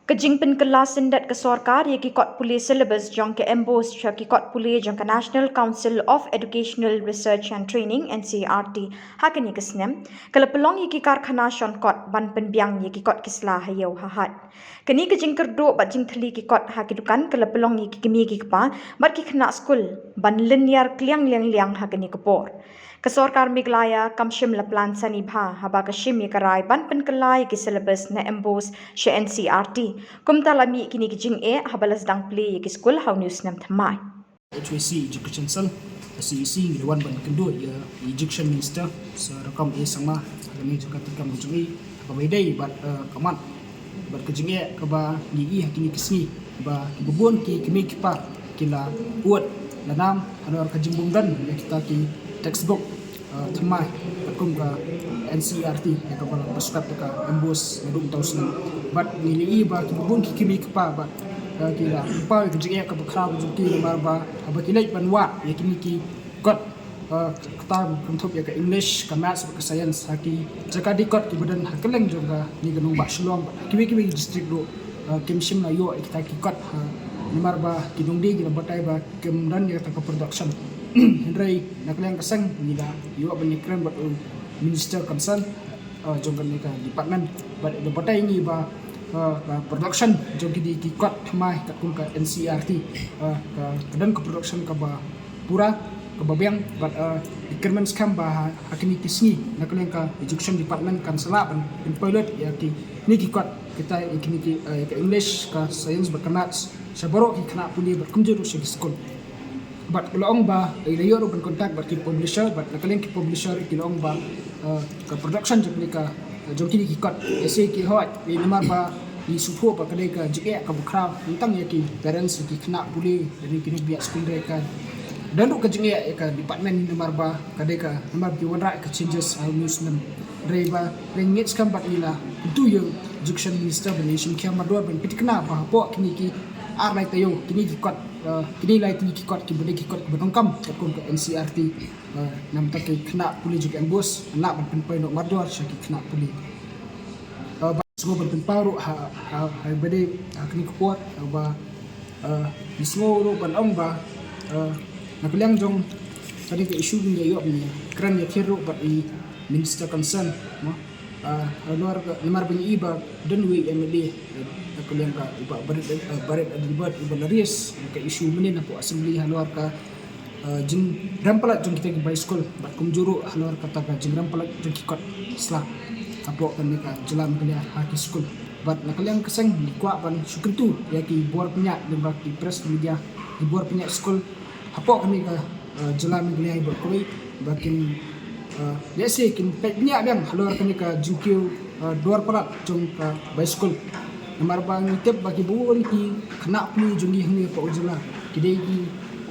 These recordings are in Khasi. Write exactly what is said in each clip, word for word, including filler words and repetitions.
Ka jingpynkylla syndet ka sorkar ïa ki kot pule syllabus jong ka MBOSE sha ki kot pule jong ka National Council of Educational Research and Training, NCERT, ha kane ka snem ka la pynlong ïa ki karkhana shon kot ban pynbiang ïa ki kot ki sla ha ïew ha hat. Kane ka jingkyrduh bad jingthylli ki kot ha ki dukan ka la pynlong ïa ki kmie ki kpa bad ki khynnah skul ban lynñiar kliang liang liang ha kane ka por. Ka sorkar Meghalaya kam shym la plan sani bha haba ka shim ïa ka rai ban pynkylla ïa ki syllabus na MBOSE sha NCERT. Kumta la mih kine ki jingeh haba la sdang plie ïa ki skul ha une u snem thymmai. H Y C Education Cell, ka C E C, ngi la wan ban kynduh ïa Education Minister Sir Rakkam A Sangma ha kane ka jaka treikam ka jong i, kaba ïadei bad, eh, ka mat bad ka jingeh kaba ngi ïohi ha kine ki sngi ba kiba bun ki kmie ki kpa ki la ud la nam halor ka jingbym don ïa kita ki textbook, eh, thymmai katkum ka NCERT ïa kaba la prescribe da ka MBOSE naduh mynta u snem. Bad ngi la ïohi ba kiba bun ki kmie ki kpa bad, eh, ki la pynpaw ïa ka jingeh kaba khraw ka jong ki namar ba haba ki leit ban wad ïa kine ki kot, eh, kata kynthup ïa ka English, ka Maths bad ka Science ha ki jaka dih kot kiba don ha kylleng jong kane ka nongbah Shillong bad ha kiwei kiwei ki district ruh, eh, kim shym la ïoh ïa kita ki kot, eh, namar ba ki nongdie ki la batai ba kim don ïa kata ka production. Hynrei na ka liang ka seng ngi la ïoh ban ïakren bad u minister concern, eh, jong kane ka department bad i la batai ïa ngi ba, eh, ka production jong kine ki kot thymmai katkum ka NCERT, eh, ka, ka don ka production kaba pura, kaba biang bad, eh, i kyrmen skhem ba ha, ha kine ki sngi na ka liang ka Education Department kan sa lah ban, ban pynpoi lut ïa kine ki kot kita, ïa kine ki, eh, ïa ka English, ka Science bad ka Maths sha baroh ki khynnah pule bad kumjuh ruh sha ki skul. Bad ki la ong ba, eh, i la ïoh ruh ban contact bad ki publisher bad na ka liang ki publisher ki la ong ba, eh, ka production jong kine ka, eh, jong kine ki kot, eh, sa ki hoi, eh, namar ba ngi sngewthuh ba ka dei ka jingeh kaba khraw tang ïa ki parents, ïa ki khynnah pule, ïa ki nongbiang skul, hynrei ka don ruh ka jingeh ïa ka department namar ba ka dei ka, namar ba ki wanrah ka changes ha une u snem. Hynrei ba, hynrei ngi ngeit skhem bad ngi la kyntu ïa u Education Minister ban ïashim khia mardor ban pynthikna ba hapoh kine ki ar lai taïew kine ki kot, eh, kine lai tylli ki kot kiba dei ki kot kiba donkam katkum ka NCERT, eh, namar ba ki khynnah pule jong ka MBOSE yn lah ban pynpoi noh mardor sha ki khynnah pule. Eh, ba sngew ban pynpaw ruh ha, ha, ha ba dei ha kane ka por, eh, ba, eh, ngi sngew ruh ban ong ba, eh, na ka liang jong kane ka issue ngi ïoh ban ïakren ïakhih ruh bad i minister concern, mo. Eh, halor ka, namar ba ngi i ba don uwei u MLA, eh, na ka liang ka u Bah Barit, eh, Barit Adelbert uba la raise ka issue mynhynnin hapoh assembly halor ka, eh, jingrem palat jong kita ki bai skul bad kumjuh ruh halor kata ka jingrem palat jong ki kot sla hapoh kane ka jylla Meghalaya ha ki skul. Bad na ka liang ka seng ngi kwah ban shu kyntu ïa ki bor pynïaid lyngba ki press media, ki bor pynïaid skul hapoh kane ka, eh, jylla Meghalaya bad kawei ba kin, eh, lehse kin peit bniah biang halor kane ka jingkiew, eh, dor palat jong ka bai skul. Namar ba ngi tip ba kiba bun ki khynnah pule jong ngi hangne hapoh ka jylla ki dei ki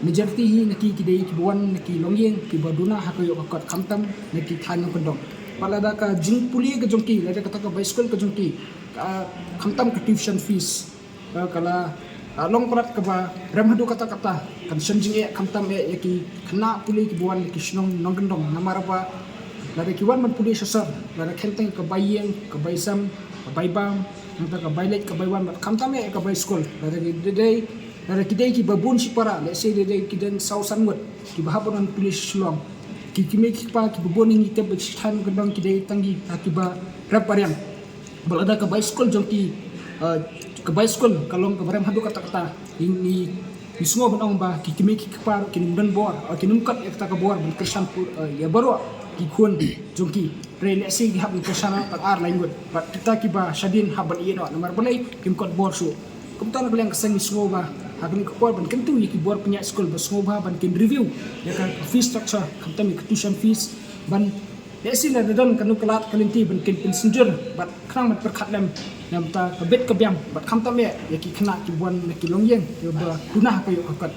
majority hi na ki, ki dei kiba wan na ki longïing kiba duna ha ka ïoh ka kot khamtam na ki thaiñ nongkyndong. Bad lada ka jingpule ka jong ki, lada kata ka bai skul ka jong ki, ka, khamtam ka tuition fees, eh, ka la, eh, long palat kaba rem haduh katta katta, kan shem jingeh khamtam eh ïa ki khynnah pule kiba wan na ki shnong nongkyndong namar ba lada ki wan ban pule sha sor, lada khein tang ka bai ïing, ka bai sem, ka bai bam, nangta ka bai leit ka bai wan bad khamtam eh ka bai skul, lada ki dei, lada ki dei kiba bun shipara, lehse dei, dei ki don saw san ngut kiba hap ban pule sha Shillong. Ki kmie ki kpa kiba bun ngi tip ba ki sha thaiñ nongkyndong ki dei tang ki, ah, kiba rep ba riang. Bad lada ka bai skul jong ki, eh, ka bai skul ka long kaba rem haduh katta katta, ngi, ngi, ngi sngew ban ong ba ki kmie ki kpa ruh kin ym don bor, eh, kin ym kot ïa kata ka bor ban kyrshan pur, eh, ïa baroh ki khun jong ki. Hynrei lehse ki hap ban kyrshan tang ar lai ngut bad kita kiba shadien hap ban ïeh noh namar balei kim kot bor shuh. Kumta na ka liang ka seng ngi sngew ba ha kane ka por ban kyntu ïa ki bor pynïaid skul ba sngewbha ban kin review ïa ka fee structure khamtam ïa ka tuition fees ban lehse lada don kano ka lad ka lynti ban kin pynsynjur bad khnang ban pyrkhat lem namar ka bit ka biang bad khamtam eh ïa ki khynnah kiba wan na ki longïing kiba duna ha ka ïoh ka kot.